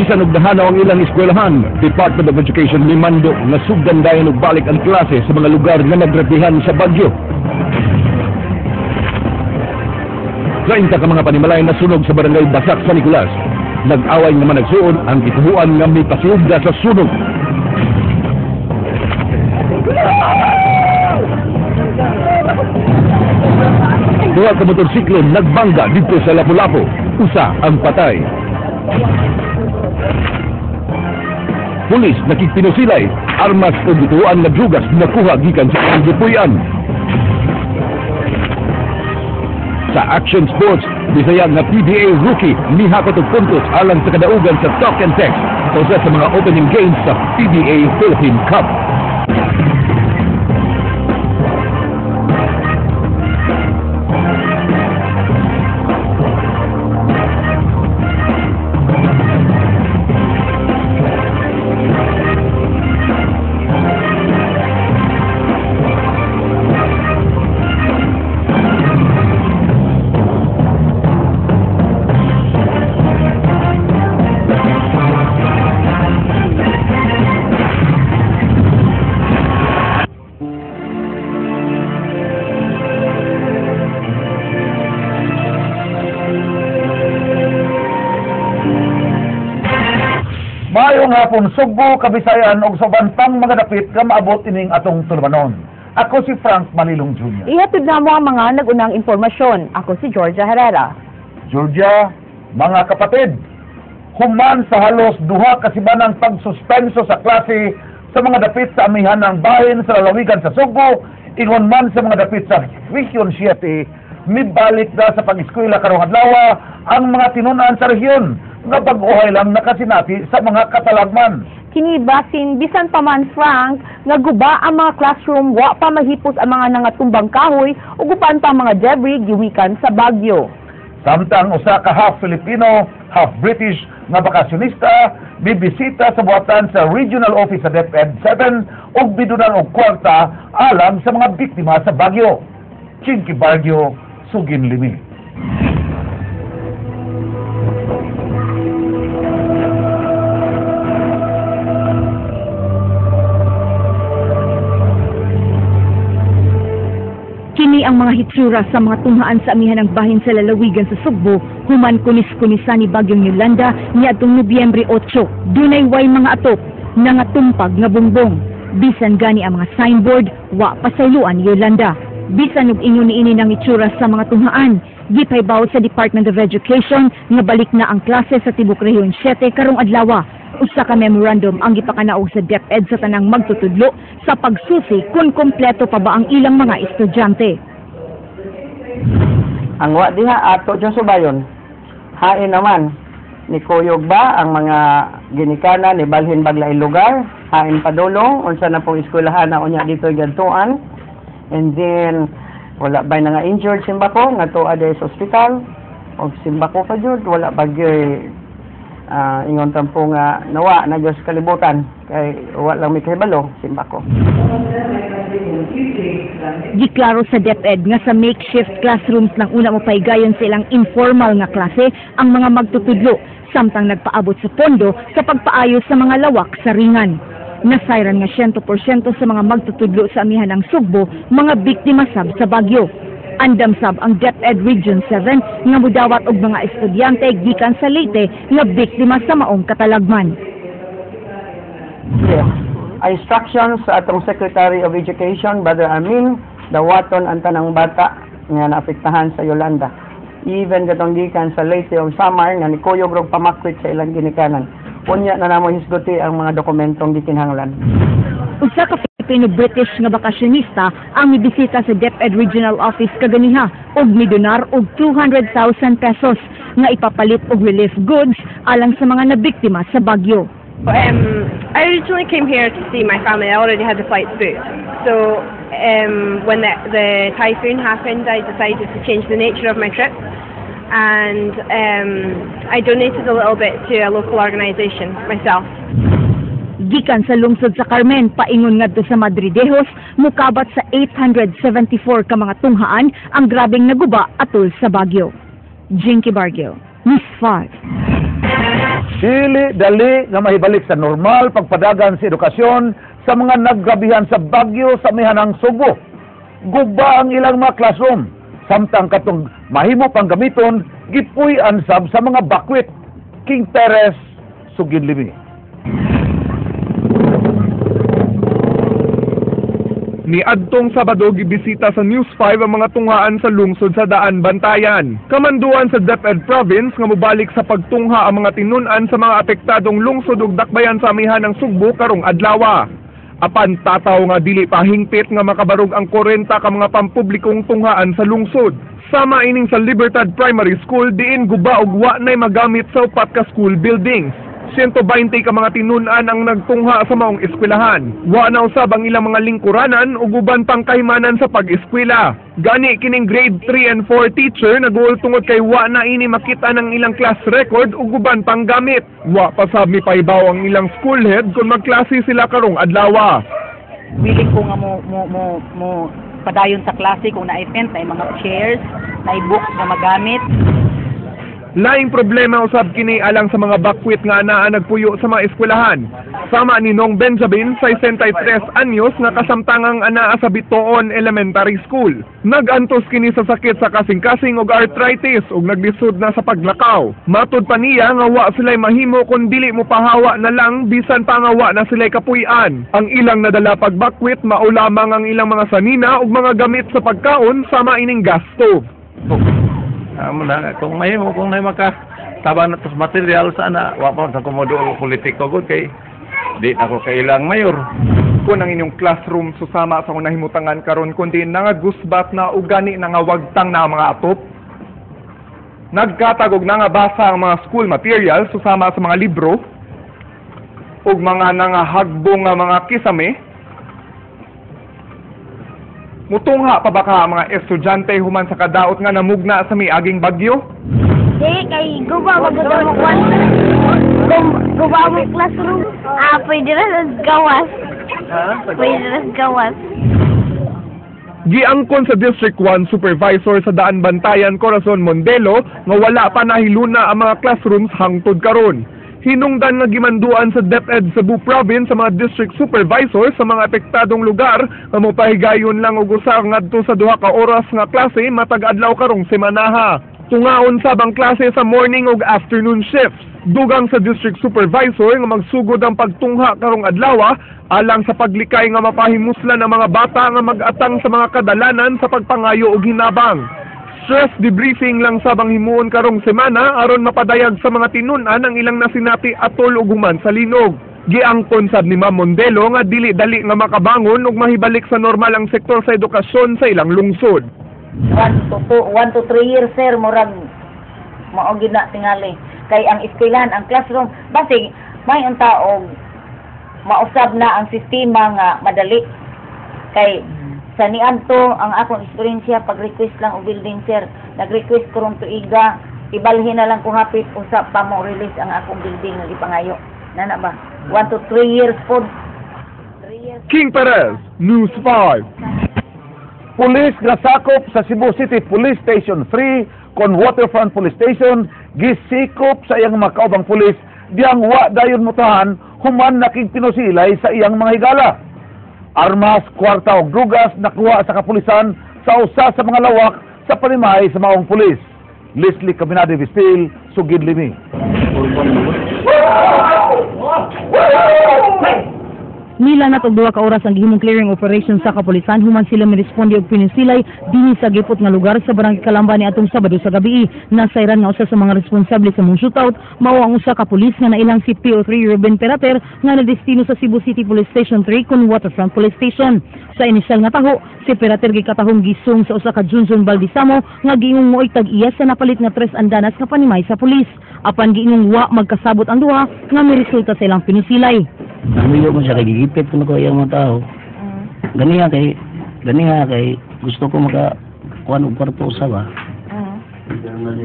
Bisan og nahanaw ang ilang eskwelahan, Department of Education mimando nga sugdan dayon og balik ang klase sa mga lugar nga nagrabihan sa bagyo. 30 ka mga panimalay nasunog sa barangay Basak sa Nicolas. Nag-away nga managsuon ang gituhuan nga mipasiugda sa sunog. Duha ka motorsiklo nagbangga didto sa Lapu-Lapu. Usa ang patay. Pulis nakigpinusilay, armas o gituan nga drugas nakuha gikan sa gipuy-an. Sa Action Sports, Bisaya nga PBA rookie mihakot og puntos alang sa kadaugan sa Talk and Text sa usa sa mga opening games sa PBA Philippine Cup. Maayong hapon, Sugbo, Kabisayan ug sa uban pang mga dapit nga maabot ining atong tulumanon. Ako si Frank Malilong Jr. Ihatod namo ang mga nag-unang impormasyon. Ako si Georgia Herrera. Georgia, mga kapatid, human sa halos 2 ka semanang pagsuspenso sa klase sa mga dapit sa amihan ng bahin sa lalawigan sa Sugbo, ingon man sa mga dapit sa Region 7, mibalik na sa pag-eskwela karong adlaw ang mga tinunan sa rehiyon nga bag-ohay lang nakasinati sa mga katalagman. Kini basin bisan pa man, Frank, nga guba ang mga classroom, wa pa mahipos ang mga nangatumbang kahoy ug uban pa ang mga debris giwikan sa bagyo. Samtang usa ka half Filipino, half British nga bakasyonista bibisita sa buhatan sa Regional Office sa DepEd 7 ug bidunan og kwarta alang sa mga biktima sa bagyo. Chinky Barrio, Sugin Limi. Kini ang mga hitsura sa mga tunghaan sa amihan ng bahin sa lalawigan sa Sugbo, human kunis-kunisa ni Bagyong Yolanda niadtong Nobyembre 8. Dunay way mga atop, nangatumpag nga bungbong. Bisan gani ang mga signboard, wa pasayloan ni Yolanda. Bisan og ingon niini ng hitsura sa mga tunghaan, gipaybaw sa Department of Education nga balik na ang klase sa tibok Rehiyon 7 karong adlaw. Usa ka memorandum ang gipakanaog sa DepEd sa tanang magtutudlo sa pagsusi kung kompleto pa ba ang ilang mga estudyante. Ang wa diha ato dyan subayon. Hain naman ni kuyog ba ang mga ginikana ni balhin baglain lugar, hain padulong unsa na pong eskwelahan na unya dito gadtuan. And then wala ba na nga injured simbako nga tuwa diri sa ospital og simbako pa jud wala ba gyud ingon tampo nga nawa na Diyos kalibutan kay wa lang mi kahibalo simbako. Giklaro sa DepEd nga sa makeshift classrooms lang una mopahigayon sa ilang informal nga klase ang mga magtutudlo samtang nagpaabot sa pondo sa pagpaayos sa mga lawak sa ringan. Nasayran nga 100% sa mga magtutudlo sa amihan ng Sugbo mga biktima sab sa bagyo. Andam sab ang DepEd Region 7 nga mudawat og mga estudyante gikan sa Leyte nga biktima sa maong katalagman. Yes. Instructions sa atong Secretary of Education, Brother Amin, dawaton ang tanang bata nga naapektahan sa Yolanda. Even katong gikan sa Leyte o Samar nga nikuyog rog pamakwit sa ilang ginikanan. Unya na namo hisguti ang mga dokumentong gikinahanglan. Usa ka Filipino-British nga bakasyonista ang mibisita sa DepEd Regional Office kaganiha og midonar og 200,000 pesos nga ipapalit og relief goods alang sa mga nabiktima sa bagyo. I originally came here to see my family. I already had the flights booked. So when the typhoon happened, I decided to change the nature of my trip, and I donated a little bit to a local organisation myself. Gikan sa lungsod sa Carmen, paingon ngadto sa Madridejos, mukabat sa 874 ka mga tunghaan ang grabeng naguba atol sa bagyo. Jinky Barrio, News 5. Dili dali nga mahibalik sa normal pagpadagan sa edukasyon sa mga naggrabihan sa bagyo sa amihanang Sugbo. Guba ang ilang mga classroom, samtang katong mahimo pang gamiton gipuy-an sab sa mga bakwit. King Perez, Sugid Limi. Niadtong Sabado gibisita sa News 5 ang mga tunghaan sa lungsod sa Daan Bantayan. Kamanduan sa DepEd Province nga mobalik sa pagtungha ang mga tinun-an sa mga apektadong lungsod ug dakbayan sa amihan ng Sugbo karong adlawa. Apan tataw nga dili pa hingpit nga makabarog ang 40 ka mga pampublikong tunghaan sa lungsod. Sama ining sa Libertad Primary School diin guba ug wa nay magamit sa upat ka school buildings. 120 ka mga tinun-an ang nagtungha sa maong eskwelahan. Wa na usab ang ilang mga lingkuranan ug uban pang kahimanan sa pag-eskwela. Gani kining grade 3 and 4 teacher naguol tungod kay wa na ini makita ng ilang class record ug uban pang gamit. Wa pa sab mipahibaw ang ilang school head kung magklase sila karong adlawa. Willing ko nga mo padayon sa klase kung naay tent, naay mga chairs, naay books nga magamit. Laing problema usab kini alang sa mga bakwit nga anaa nagpuyo sa mga eskwelahan. Sama ni Nong Benjamin, 63 anyos nga kasamtangang anaa sa Bitoon Elementary School. Nag-antos kini sa sakit sa kasing-kasing og arthritis ug naglisod na sa paglakaw. Matud pa niya nga wa sila'y mahimo kun dili mo pahawa na lang bisan pa nga wa na sila'y kapuy-an. Ang ilang nadala pagbakwit mao lamang ang ilang mga sanina ug mga gamit sa pagkaon sama ining gas stove. Amo na kung mahimo kung nay maka taba na tos material sana wa pa sa komodo politiko gud kay di ako kailang mayor. Kung ang inyong classroom susama sa unang himutangan karon kundi nangagusbat na og gani nangawagtang na ang mga atop. Nagkatag og nangabasa ang mga school materials susama sa mga libro ug mga nangahagbong nga mga kisame. Mutungha pa ba ka ang mga estudyante human sa kadaot nga namugna sa miaging bagyo? Di, kay guba magud mo kwan. Guba mo classroom. Pwede na sa gawas. Pwede na sa gawas. Giangkon sa District 1 Supervisor sa Daan Bantayan Corazon Mondelo nga wala pa nahiluna ang mga classrooms hangtod karon. Hinungdan nga gimanduan sa DepEd Cebu Province sa mga district supervisor sa mga apektadong lugar nga mopahigayon lang og usa ngadto sa 2 ka oras nga klase matag adlaw karong semanaha. Tungaon sab ang klase sa morning ug afternoon shifts. Dugang sa district supervisor nga magsugod ang pagtungha karong adlaw alang sa paglikay nga mapahimuslan ang mga bata nga mag-atang sa mga kadalanan sa pagpangayo og hinabang. Stress debriefing lang sabang himuon karong semana aron mapadayag sa mga tinun-an ang ilang nasinati atol ug human sa linog. Giangkon sab ni Ma'am Mondelo nga dili dali nga makabangon ug mahibalik sa normal ang sektor sa edukasyon sa ilang lungsod. 1 to 2, 1 to 3 years sir, murag mao gid na tingali. Kay ang eskwelahan, ang classroom, basig may unta og mausab na ang sistema nga madali. Kay sa niadto ang akong eksperyensya pag-request lang og building sir, nag-request ko rong tuiga, ibalhin na lang ko hapit usa pa mo release ang akong building nga gipangayo. Nana ba? 1 to 3 years pod. King Perez, News 5. Pulis nga sakop sa Cebu City Police Station 3 kon Waterfront Police Station gisikop sa iyang mga kaubang pulis diyang wa dayon mutahan human nakigpinusilay sa iyang mga higala. Armas, kwarta o drugas nakuha sa kapulisan sa usa sa mga lawak sa panimahay sa maong pulis. Leslie Caminade Vistil, Sugid Limi. Nila na og 2 ka oras ang gihimong clearing operation sa kapulisan human sila miresponde og pinisilay dinhi sa gipot nga lugar sa barangay Kalamba ni atong Sabado sa gabi. Nasayran nga usa sa mga responsable sa mong shootout mao ang usa ka pulis nga nailang si PO3 Ruben Perater nga nadestino sa Cebu City Police Station 3 kun Waterfront Police Station. Sa inisyal nga taho, si Perater gikatahong gisung sa usa ka Junjun Baldisamo nga giingong mo'y tag-iya sa napalit nga 3 andanas nga panimay sa pulis. Apan giingong wa magkasabot ang duha nga miresulta sa ilang pinusilay. Namiyo mo siya kay gigipit ko na ko iyang mga tao. Ganiha kay gusto ko maka kuan og kwarto usa ba.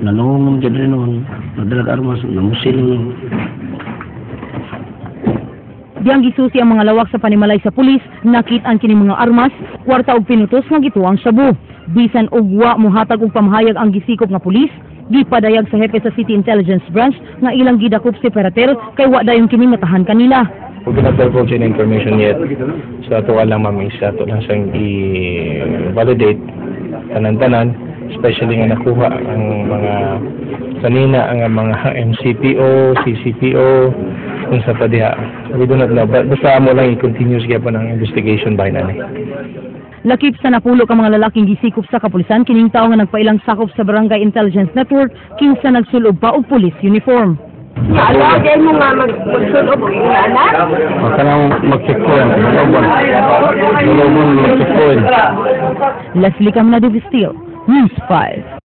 Nanuhong jud rin noon, nagdalag armas, namusil noon. Diyang gisusi ang mga lawak sa panimalay sa pulis, nakit-an kini mga armas, kwarta og pinutos nga gituang shabu. Bisan og wa mohatag og pamahayag ang gisikop nga pulis, Gipadayag sa hepe sa City Intelligence Branch nga ilang gidakop si Ferreter kay wa dayon kini matahan kanila. We do not divulge any information yet. So ato lang, ma'am, is ato lang siyang i-validate tanan-tanan, especially nga nakuha ang mga kanina ang mga MCPO, CCPO, kung sa pa diha. We do not know. But basta amo lang i-continuous gyapon ang investigation by nani. Lakip sa napulo ka mga lalaking gisikop sa kapulisan kining tawo nga nagpailang sakop sa Barangay Intelligence Network, kinsa nagsulob pa og police uniform. Alagay mo nga magsulob og iyong anak? Kanang mag-checkpoint. Dulobon mag-checkpoint. Leslie Camina de Vestil, News 5.